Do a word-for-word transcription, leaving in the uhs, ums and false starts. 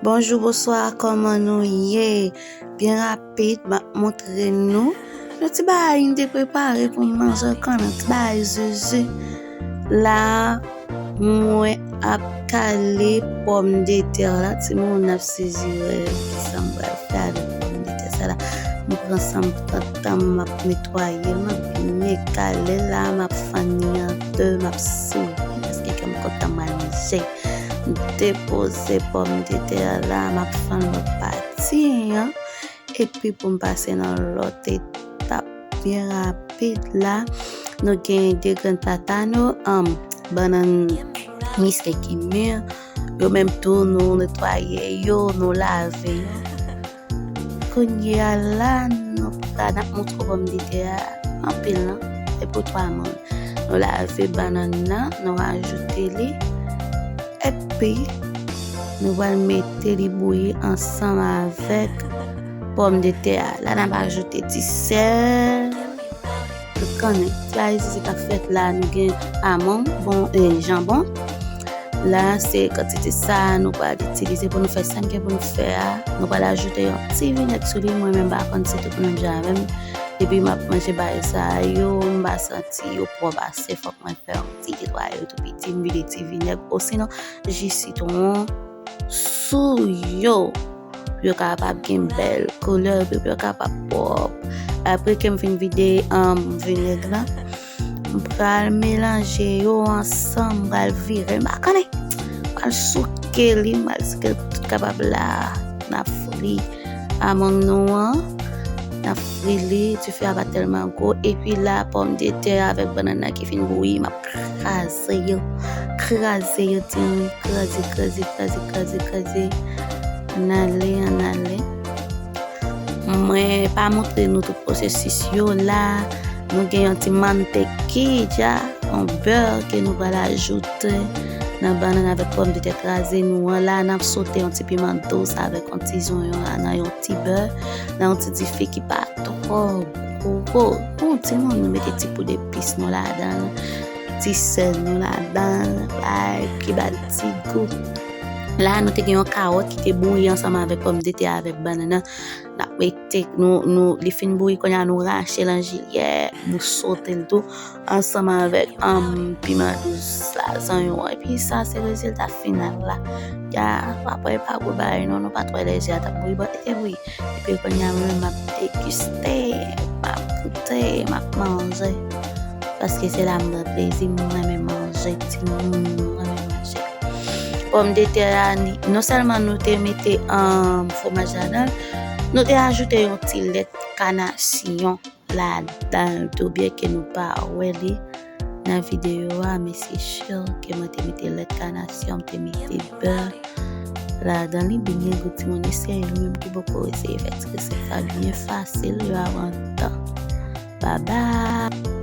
Bonjou, bonswa, kòman nou ye? Byen rapid, m ap montre nou yon ti bagay m te prepare pou m manje kanmenm, ti bagay zuzu. La, mwen ap kale pòmdetè la, timoun ap sezi wè kisa m pral fè avèk pòmdetè sa la. M pran san m pran tan m, m ap netwaye l, m ap byen kale l la, m ap fann li an de, m ap souri paske kè m kontan manje. M depoze pòmdetè a la, m ap fann lòt pati an. Epi pou m pase nan lòt etap byen rapid la, nou gen de grenn platano, um, bannann miske ki mi, yo menm tou nou netwaye yo, nou lave yo. Kounye a la, nou pral ap montre pòmdetè a anpil non, se pou twa moun. Nou lave bannann nan, nou ajoute li, epi nou pral mete li bouyi ansanm avèk pòmdetè a. La, n ap ajoute ti sèl. Tout konnen ti bagay isit ap fèt la, nou gen amon, bon, e, janbon. La, se kantite sa a nou pral itilize pou nou fè sa n gen pou nou fè a. Nou pral ajoute yon ti vinèg sou li. Mwen menm, m pa konn si tout moun menm jan avè m. Depi m ap manje bagay sa a yo, m pa santi yo pwòp ase. Fòk mwen fè yon ti netwaye yo tou piti, m vide ti vinèg, osinon ji sitwon sou yo. Pou yo kapab gen bèl koulè, epi pou yo kapab pwòp. Apre ke m fin vide, um, vinèg la, m pral melanje yo ansanm, m pral vire, m pa konnen. M pral souke li, m pral souke l pou tout kapab la. N ap fri among nou an. N ap fri li, dife a pa tèlman gwo. Epi la, pòmdetè avèk bannann nan ki fin bouyi, m ap kraze yo. Kraze yo, timoun. Kraze, kraze, kraze, kraze, kraze. Ann ale, ann ale. Mwen pa montre nou tout pwosesis yo la. Nou gen yon ti mantèkija, yon bè ke nou pral ajoute nan bannann avèk pòmdetè kraze nou an. La, n ap sote yon ti piman dous avèk yon ti zonyon la nan yon ti bè, nan yon ti dife ki pa twò gwo. Bon, timoun, nou mete ti poud epis nou ladan l, ti sèl nou ladan l, bay, ki ba l ti gou. La, nou te gen yon kawòt ki te bouyi ansanm avèk pòmdetè avèk bannann nan. N ap mete, nou, nou, li fin bouyi, kounye a nou rache l an jilyè, nou sote l tou ansanm avèk, um, piman dous la, zonyon an. Epi sa se rezilta final la. Ya, apre pa gwo bagay non, nou pa t wè lè je a t ap bouyi, bon, li te bouyi. Epi kounye a mwen menm m ap degiste, m ap goute, m ap manje. Paske se la m pran plezi, m renmen manje, timoun, m renmen manje. Pòmdetè a, ni, non sèlman nou te mete, um, fwomaj ladan l, nou te ajoute yon ti lèt kanasyon ladan l tou, byenke nou pa wè li nan videyo a, men se si ke mwen te mete lèt kanasyon, m te mete bè ladan li, byen gou. Timoun, eseye, ou menm ki poko eseye fè ti resèt sa, byen fasil, yo ap pran tan. Babay!